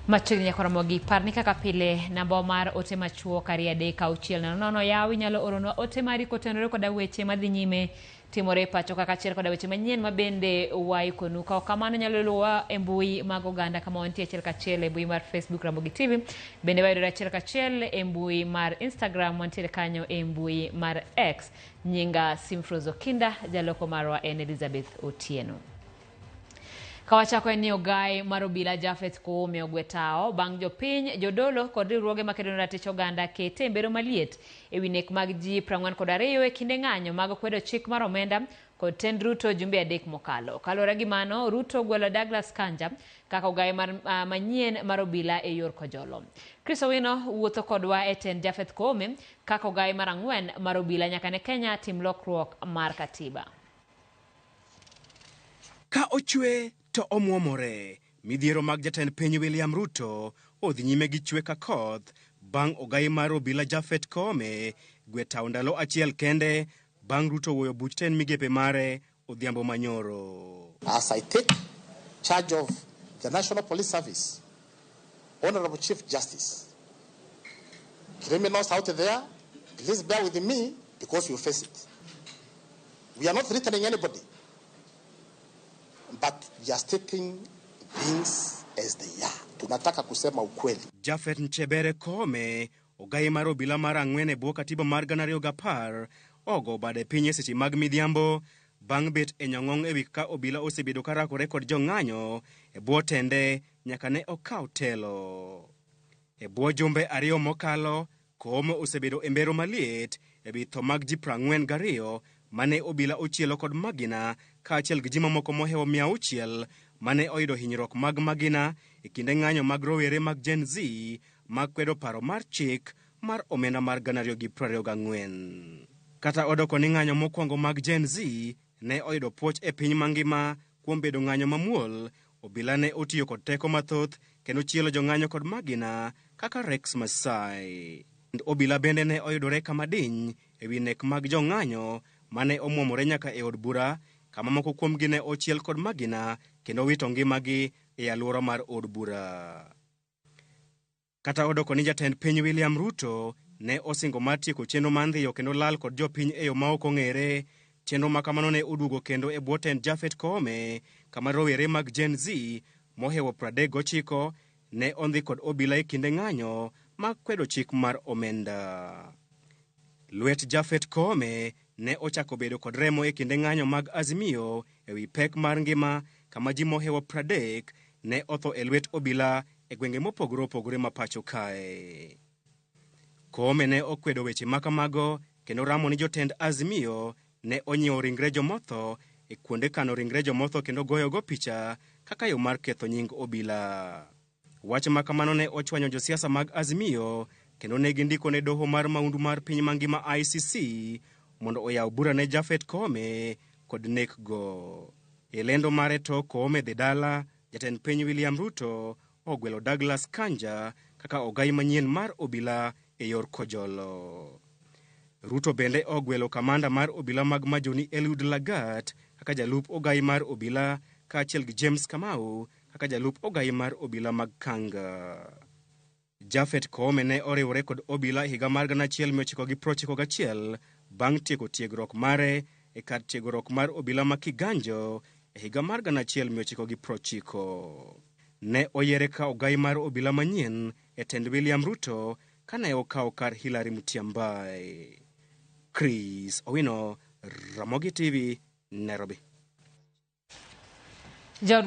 Machiegni nyaka Ramogi, par ni kaka pile namba mar ote machuok 23600 yaw inyalo oronwa ote mari kotenore koda weche madhi nyime timore e pacho kaka achiel koda weche manyien ma bende waikonu. Ka ok kamano inyalo luwa e mbui mag oganda kama wantie achiel kachiel e mbui mar Facebook Ramogi TV. Bende wayudore achiel kachiel e mbui mar Instagram, wantiere kanyo e mbui mar X. Nyinga Simfrose Okinda, jaloko marwa en Elizabeth Otieno. Kawachako en ni ogai mar obila Japheth Koome ogwe tawo bang' jopiny, jodolo kod riwruoge makedo ne ratich oganda kete e mbero maliet ewi nek mag ji 42 e kinde ng'anyo mag kwedo chik mar omenda kod tend Ruto jumbe 3 mokalo. Kaluwore gi mano, Ruto ogwelo Douglas Kanja kaka ogai mar, manyien mar obila e yor Kojolo. Chris Owino wuotho kodwa e tend Japheth Koome kaka ogai mar 4 mar obila nyaka ne Kenya tim lokruok mar katiba. Ka ochwe to omwomore. Midhiero mag jatend piny William Ruto odhi nyime gi chwe ka koth bang' ogai mar obila Japheth Koome gwe tawo ndalo achiel kende bang' Ruto wuoyo buch tend migepe mare odhiambo manyoro. As I take charge of the National Police Service, Honorable Chief Justice, criminals out there, please bear with me because you face it. We are not threatening anybody, but we are stating things as they are. Tunataka kusema ukweli. Japheth Nchebere Koome, ogai mar obila mar 4 e bwo katiba mar 2010, ogo bade piny e seche mag midhiambo bang' bet e nyong'ong' e wi ka obila osebedo ka rakore kod jong'anyo e bwo tende nyaka ne okaw telo. E bwo jumbe 2 mokalo, Koome osebedo e mbero maliet e wi tho mag ji 42 mane obila ochielo kod magina kaachiel gi ji mamoko mohewo 600 mane oyudo hinyruok mag magina e kinde ng'anyo mag rowere mag Gen Z mag kwedo paro mar chik mar omenda mar 2024. Kata odoko ni ng'anyo mokwongo mag Gen Z ne oyudo puoch e piny mangima kuom bedo ng'anyo mamuol, obila ne otiyo kod teko mathoth kendo chielo jong'anyo kod magina kaka Rex Masai. Obila bende ne oyudore kama diny e wi nek mag jong'anyo mane omwomore nyaka e od bura kama moko kuomgi ne ochiel kod magina kendo wito ngimagi e alwora mar od bura. Kata odoko ni jatend piny William Ruto ne osingo mar tieko chenro mar ndhiyo kendo lal kod jopiny e yo ma ok ong'ere, chenro ma kamano ne oduogo kendo e bwo tend Japheth Koome kama rowere mag Gen Z mohewo 39 ne ondhi kod obila e kinde ng'anyo mag kwedo chik mar omenda. Lwet Japheth Koome ne ochako bedo kod remo e kinde ng'anyo mag Azimio e wi pek mar ngima kama ji mohewo 30 ne otho e lwet obila e gwenge mopogore opogore ma pacho kae. Koome ne okwedo weche ma kamago kendo ramo ni jotend Azimio ne onyiewo ringre jomotho e kuonde kano ringre jomotho kendo goyogo picha kaka yo mar ketho nying obila. Wach ma kamano ne ochwanyo josiasa mag Azimio kendo ne gindiko ne doho mar maundu mar piny mangima ICC mondo oyaw bura ne Japheth Koome kod nek go. E lendo mare to Koome dhi dala, jatend piny William Ruto ogwelo Douglas Kanja kaka ogai manyien mar obila e yor Kojolo. Ruto bende ogwelo kamanda mar obila mag Majoni Eliud Lagat kaka jalup ogai mar obila kaachiel gi James Kamau kaka jalup ogai mar obila mag Kanga. Japheth Koome ne oriwore kod obila e higa mar 1991 bang' tieko tiegruok mare e kar tiegruok mar obila ma Kiganjo e higa mar 1990. Ne oyiere ka ogai mar obila manyien e tend William Ruto kane okawo kar Hilary Mutyambai. Chris Owino, Ramogi TV, Nairobi.